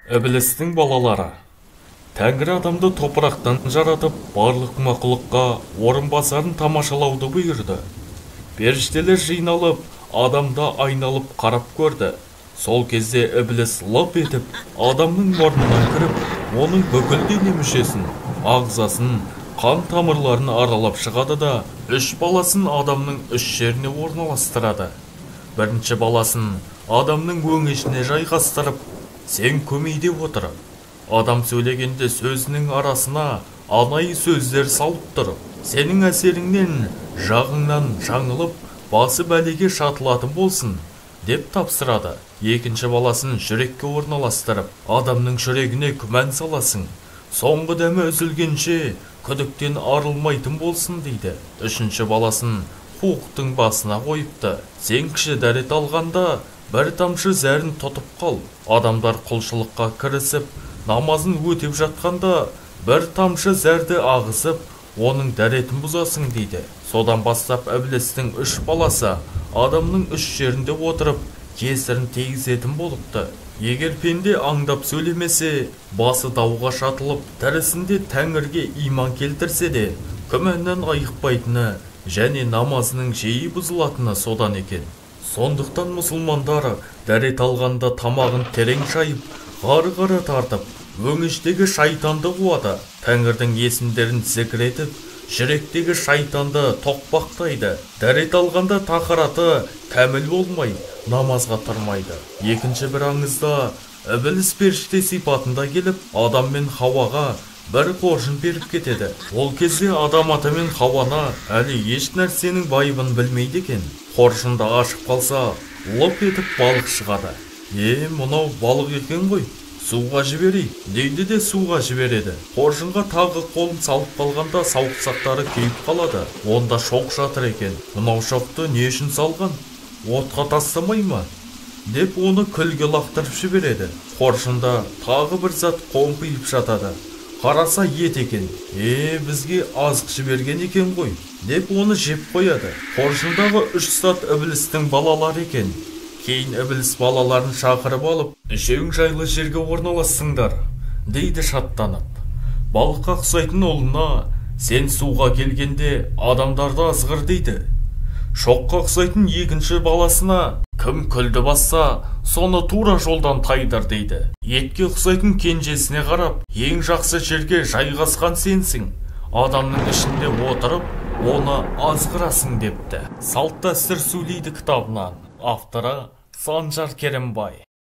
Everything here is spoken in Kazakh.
Ібілістің балалары. Тәңірі адамды топырақтан жаратып, барлық мақұлыққа орынбасарын тамашалауды бұйырды. Періштелер жиналып, адамды айналып қарап көрді. Сол кезде ібіліс лып етіп, адамның мұрнына кіріп, оның бүкіл дене мүшесін, ағзасын, қан тамырларын аралап шығады да, үш баласын адамның үш жеріне орналастырады. Бірінші баласын адамның өңешіне жайғастырып, сен көмейде отыр. Адам сөйлегенде сөзінің арасына анайы сөздер салып тұр. Сенің әсеріңнен жағыңнан жаңылып, басы бәлеге шатылатын болсын, деп тапсырады. Екінші баласын жүрекке орналастырып, адамның жүрегіне күмән саласың. Соңғы дәмі үзілгенше күдіктен арылмайтын болсын, дейді. Үшінші баласын қуықтың басына қойыпты. Сен кіші дәрет алғанда бір тамшы зәрін тұтып қал. Адамдар құлшылыққа кірісіп, намазын өтеп жатқанда бір тамшы зәрді ағызып, оның дәретін бұзасың, дейді. Содан бастап ібілістің үш баласы адамның үш жерінде отырып, кесірін тигізетін болыпты. Егер пенде аңдап сөйлемесе, басы дауға шатылып, тірісінде тәңірге иман келтірсе де, күмәннен айықпайтыны және намазының жиі бұзылатыны содан екен. Сондықтан мұсылмандар дәрет алғанда тамағын терең шайып, ғары-ғары тартып, өңештегі шайтанды қуады. Тәңірдің есімдерін зікір етіп, жүректегі шайтанды тоқпақтайды. Дәрет алғанда тахараты кәміл болмай, намазға тұрмайды. Екінші бір аңызда ібіліс періште сипатында келіп, Адам мен Хауаға бір қоржын беріп кетеді. Ол кезде Адам ата мен Хауана әлі еш нәрсенің байыбын білмейді екен. Қоржынды ашып қалса, лып етіп балық шығады. Е, мынау балық екен ғой, суға жіберейік, дейді де суға жібереді. Қоржынға тағы қолын салып қалғанда сауықсақтары күйіп қалады. Онда шоқ жатыр екен. Мынау шоқты не үшін салған? Отқа тастамай ма? Деп оны күлге лақтырып жібереді. Қоржында тағы бір зат қомпиып жатады. Қараса ет екен. Е, бізге азық жіберген екен ғой, деп оны жеп қояды. Қоржындағы үш зат ібілістің балалары екен. Кейін ібіліс балаларын шақырып алып, үшеуің жайлы жерге орналассыңдар, дейді шаттанып. Балыққа ұқсайтын ұлына, сен суға келгенде адамдарды азғыр, дейді. Шоққа ұқсайтын екінші баласына, кім күлді басса, соны тура жолдан тайдыр, дейді. Етке ұқсайтын кенжесіне қарап, ең жақсы жерге жайғасқан сенсің, адамның ішінде отырып, оны азғырасың, депті. Салт дәстүр сөйлейді кітабынан. Авторы Санжар Керімбай.